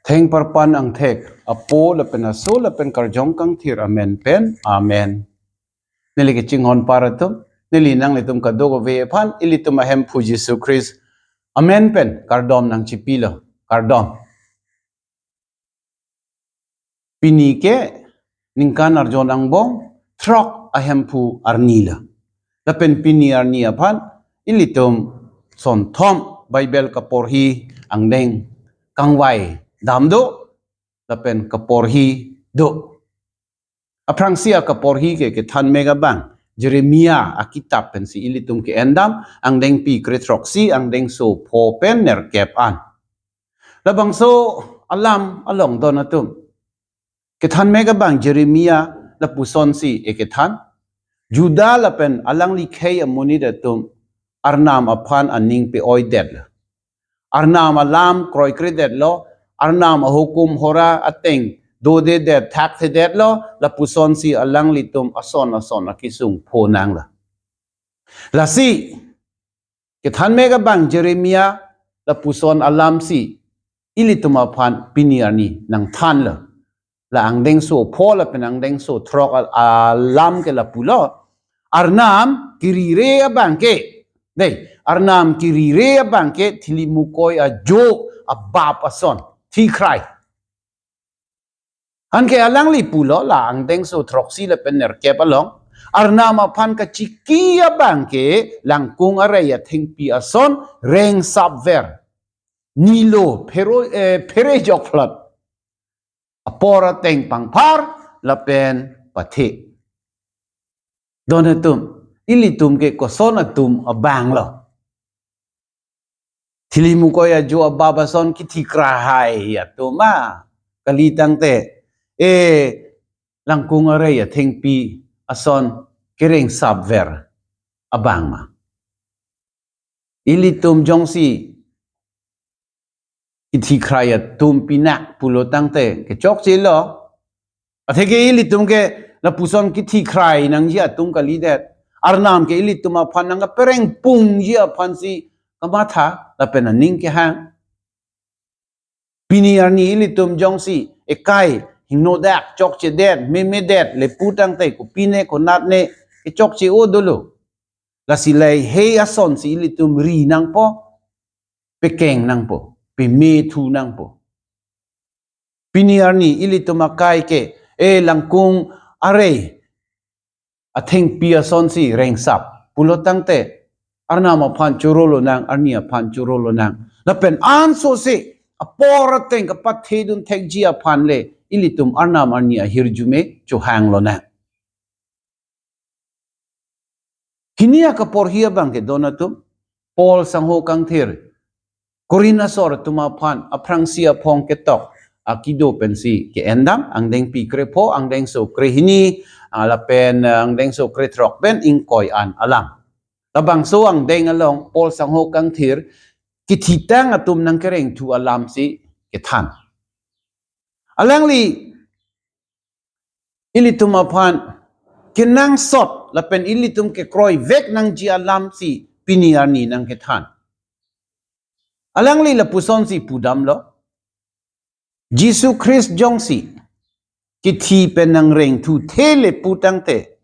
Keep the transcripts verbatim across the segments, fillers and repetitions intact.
Thengparpan angthek, Apo lapen Aso lapen Karjong Kangthir amen pen. Amen. Neli kachinghon par atum, neli nanglitum kadokave aphan ilitum Ahemphu Jisu Christ amen pen kardom nangchipilo. Kardom. Pini ke ningkan arjon angbong throk Ahemphu arni lo. Lapen pini arni aphan ilitum sonthom Bible kaporhi angdeng kangvai dam do, lapen kaporhi do. Aphrangsi akaporhi ke kethan mek abang Jeremia akitap pensi ilitum ke-endam, angdengpi krethroksi, angdengso pho pen nerkep an. Labangso alam along don atum, kethan mek abang Jeremia lapusonsi ekethan, Juda lapen alangli khei amonit atum Arnam aphan aning pe-oidet lo. Arnam alam kroikredetlo, Arnam ahukum hora ateng dodedet thakthedetlo, lapusonsi alanglitum ason ason akisung pho nanglo. Lasi kethan mek abang Jeremia lapuson alamsi ilitum aphan pini arni nangthanlo. La angdengso pho lapen angdengso throk al-, alam ke lapulo. Arnam kirire abang ke. Dei, Arnam kirire abang ke thilimukoi ajo abap ason thikrai. Anke alangli pulo la angdengso throksi lapen nerkep along, Arnam aphan kachiki abang ke langkung arei athengpi ason rengsapver. Nilo phero, eh, phere jokphlot. Apor ateng pangphar lapen pathe. Don atum, ilitum ke koson atum abang lo? Thilimukoi ajo abap ason kithi krahai atum ma? Kali tangte, eh, langkung arei athengpi ason kerengsapver abang ma? Ilitum jongsi kithi krai atum pinak pulo tangte kechokchelo. Atheke ilitum ke lapuson kithi krai nangji atum kalidet. Arnam ke ilitum aphan nangkapereng pungji aphansi kamatha lapen aning kehang. Pini arni ilitum jongsi ekai hingnodak, chokchedet, memedet, lapu tangte kopine konatne kechokche-o dolo. Lasi lahei asonsi ilitum ri nangpo, pekeng nangpo, pemethu nangpo. Pini arni ilitum akai ke, eh, langkung arei athengpi asonsi rengsap pulo tangte, Arnam aphan chorolo nang, arni aphan chorolo nang. Lapen ansose apor ateng kapathedun thekji aphan le ilitum Arnam arni ahirjume chohanglo nang. Hini akaporhi abang ke don atum, Paul sangho kangthir Korinth asor atum aphan aphrangsi aphong ketok akido pensi ke-endam, angdengpi krepho, angdengso krehini, ah, lapen, ah, angdengso krethrok pen ingkoi an alam. Labangso angdeng along Paul sangho kangthir kithitang atum nangkerengthu alamsi kethan. Alangli ilitum aphan kenangsot lapen ilitum kekroivek nangji alamsi pini arni nangkethan. Alangli lapusonsi pudamlo, Jisu Christ jongsi kithi pen nangrengthu thele putangte,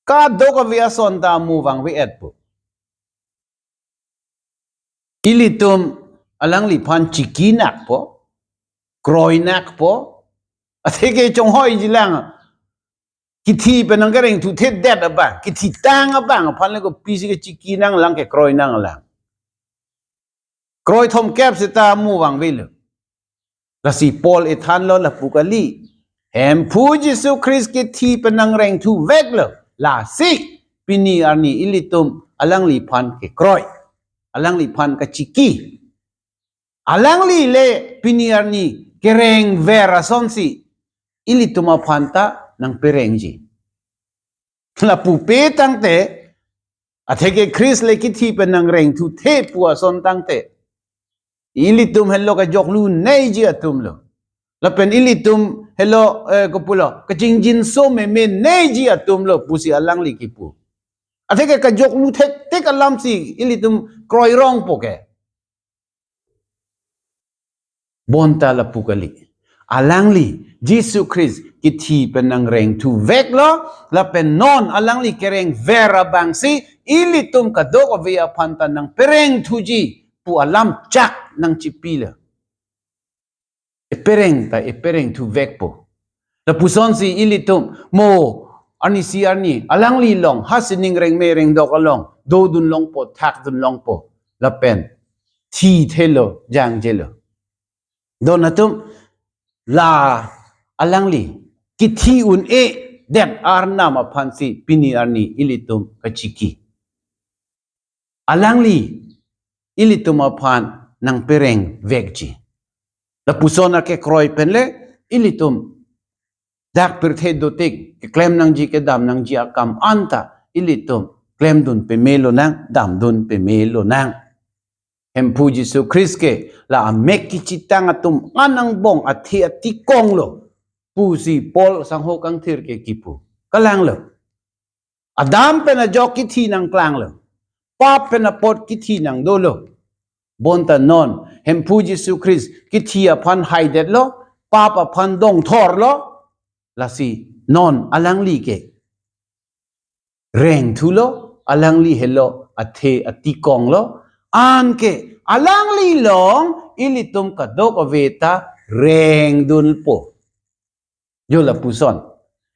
kadokave ason ta amo vangve-etpo. Ilitum alangliphan chikinakpo, kroinakpo, atheke chonghoijilang. Kithi pen nangkerengthuthedet abang, kithitang abang aphan le kopisi kechiki nanglang, kekroi nanglang? Kroithomkep seta amo vangvelo. Lasi Paul ethanlo lapu kali. Hemphu Jisu Christ kithi pen nangrengthuveklo. Lasi pini arni ilitum alangliphan kekroi, alangliphan kachiki, alangli le pini arni kerengver asonsi ilitum aphan ta nangperengji. Lapu pe tangte, atheke Christ le kithi pen nangrengthuthe pu ason tangte, ilitum helo kajoklu neiji atumlo. Lapen ilitum helo, eh, kopulo, kachingjinso meme neiji atumlo pusi alangli kipu. Atheke kajoklu thekthek alamsi ilitum kroirongpo ke. Bonta lapu kali. Alangli, Jisu Christ, kithi pen nangreng thuveklo, lapen non alangli kereng ver abangsi, ilitum kadokave aphan ta nangpereng thuji, pu alam chak nangchipilo. Epereng ta epereng thuvekpo. Lapusonsi ilitum mo arnisi arni alangli along ha sining rengme rengdok along dodun longpo, thakdun longpo. Lapen thithelo, jangjelo. Don atum, la alangli kithi un-edet arnam aphansi pini arni ilitum kachiki. Alangli ilitum aphan nangpereng vekji. Lapuson akekroi penle ilitum dak pirthe dotik keklem nangji, kedam nangji akam anta ilitum klemdun pame lonang, damdun pame lonang. Hemphu Jisu Christ ke la amek kechitang atum an angbong athe atikong lo, pusi Paul sangho kangthir ke kipu. Kalanglo. Adam pen ajok kithi nangklanglo. Pap pen apot kithi nangdolo. Bonta non Hemphu Jisu Christ kithi aphan haidetlo, pap aphan dongthorlo. Lasi non alangli ke reng thulo, alangli helo athe atikong lo. Anke alangli along ilitum kadokave ta rengdunpo. Jo lapuson.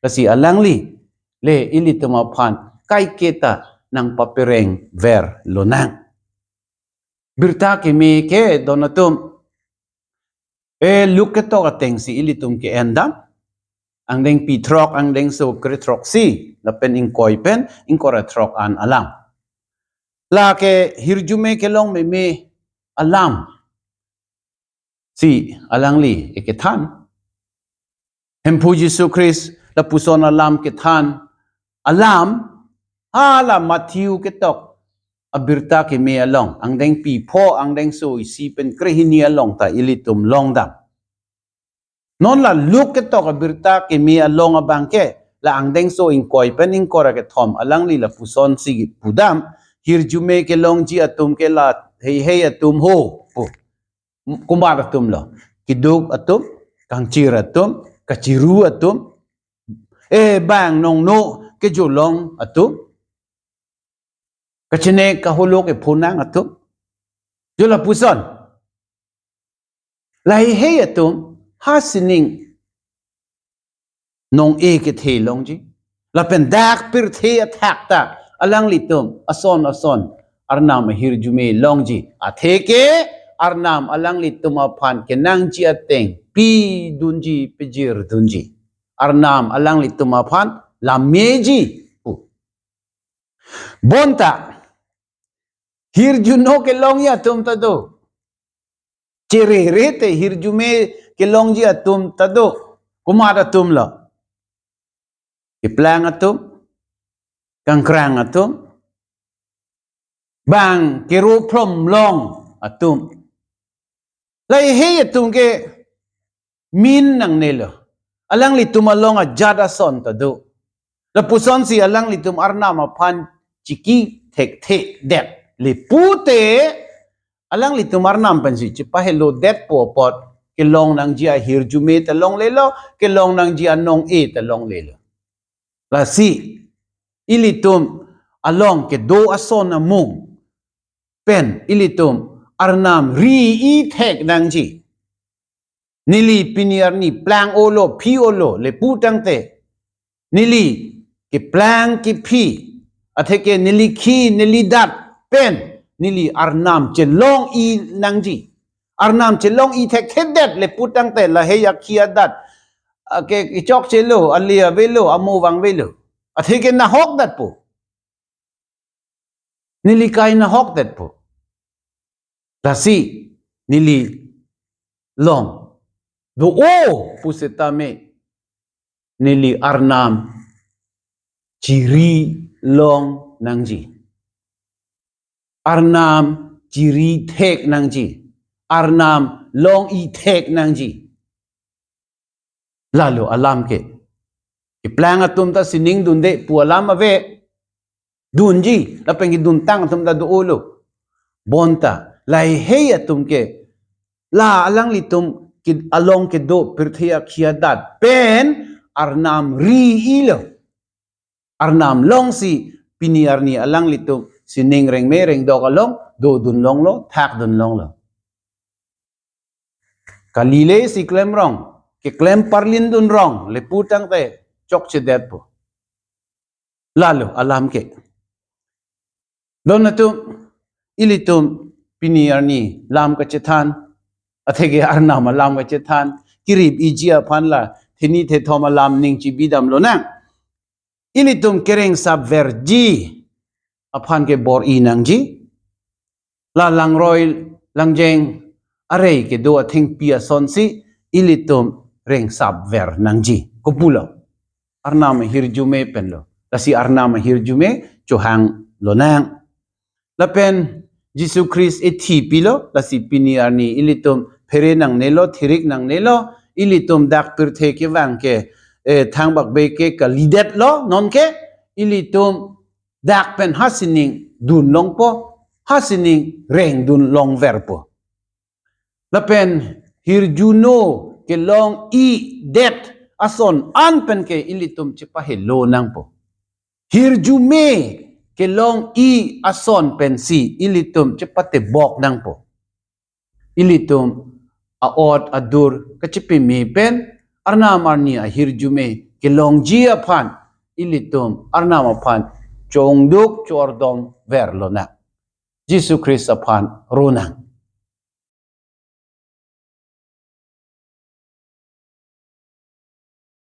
Lasi alangli le ilitum aphan kaiketa nangpapereng ver lonang. Birta keme ke don atum, e, Luke ketok atengsi ilitum ke-endam. Angdengpi throk, angdengso kre throksi, lapen ingkoi pen ingkoi ra throk an alam. Lake hirjume kelong meme alam si alangli ekethan. Hemphu Jisu Christ lapuson alam kethan alam, hala Matthew ketok abirta keme along, angdengpi pho, angdengso isi pen krehini along ta ilitum longdam. Non la Luke ketok abirta keme along abangke, la angdengso ingkoi pen ingkoi ra kethom, alangli lapusonsi pudam, hirjume kelongji atum ke la heihei atum ho pu. Komat atum lo? Keduk atum, kangchir atum, kachiru atum, e, bang nongno kejolong atum, kachine kaholo kephonang atum. Jo lapuson. La heihei atum ha sining nong-e kethe longji. Lapen dak pirthe athak ta alanglitum ason ason arnam ahirjume longji. Atheke arnam alanglitum aphan kenangji ateng pidunji, pejirdunji. Arnam alanglitum aphan lammeji pu. Bonta hirjuno kelongji atum ta do. Cherere te hirjume kelongji atum ta do. Komat atum lo? Keplang atum, kangkrang atum, bang kero phlom long atum. La heihei atum ke min nangnelo. Alanglitum along ajat ason ta do. Lapusonsi alanglitum arnam aphan chiki thekthedet. Lapu te alanglitum arnam pensi chepahelo detpo apot, kelong nangji ahirjume ta longlelo, kelong nangji anong-e ta longlelo. Lasi ilitum along kedo ason amung pen ilitum arnam ri-i thek nangji. Neli pini arni plang-olo, phi-olo, lapu tangte neli keplang kephi, atheke neli khi, neli dat pen neli arnam chelong-i nangji. Arnam chelong-i thekthedet lapu tangte lahei akhi adat, ake kechokchelo, ale avelo, amo vangvelo. Atheke nahokdetpo. Neli kai nahokdetpo. Lasi neli long do-o pusitame neli arnam chiri long nangji. Arnam chiri thek nangji. Arnam long-i thek nangji. Lalo alam ke. Keplang atum ta sining dunde pu alam ave. Dunji, lapen keduntang atum ta do-olo. Bonta la heihei atum ke, la alanglitum along kedo pirthe akhei adat pen Arnam ri-ilo. Arnam longsi pini arni alanglitum sining rengme rengdok along dodun longlo, thakdun longlo. Kalile si klemrong, keklem parlindun rong, lapu tangte chokchedetpo. Lalo alam ke. Don atum, ilitum pini arni lam kachethan, atheke Arnam alam kachethan, kirip iji aphan la theni thethom alam ning chibidam lonang. Ilitum kerengsap verji aphan ke bor-i nangji. La langroi langjeng arei kedo athengpi asonsi ilitum rengsap ver nangji. Kopulo? Arnam ahirjume penlo. Lasi Arnam ahirjume chohang lonang. Lapen Jisu Christ ethi pilo, lasi pini arni ilitum phere nangnelo, thirik nangnelo, ilitum dak pirthe kevang ke, eh, thangbak be ke kalidetlo, nonke ilitum dak pen hasining dun longpo, hasining rengdun longverpo. Lapen hirjuno kelong-idet ason an pen ke ilitum chepahelo nangpo. Hirjume kelong-i ason pensi ilitum chepatebok nangpo. Ilitum a-ot adur kachepeme pen Arnam arni ahirjume kelongji aphan ilitum Arnam aphan chongduk chordom ver lonang. Jisu Christ aphan ronang.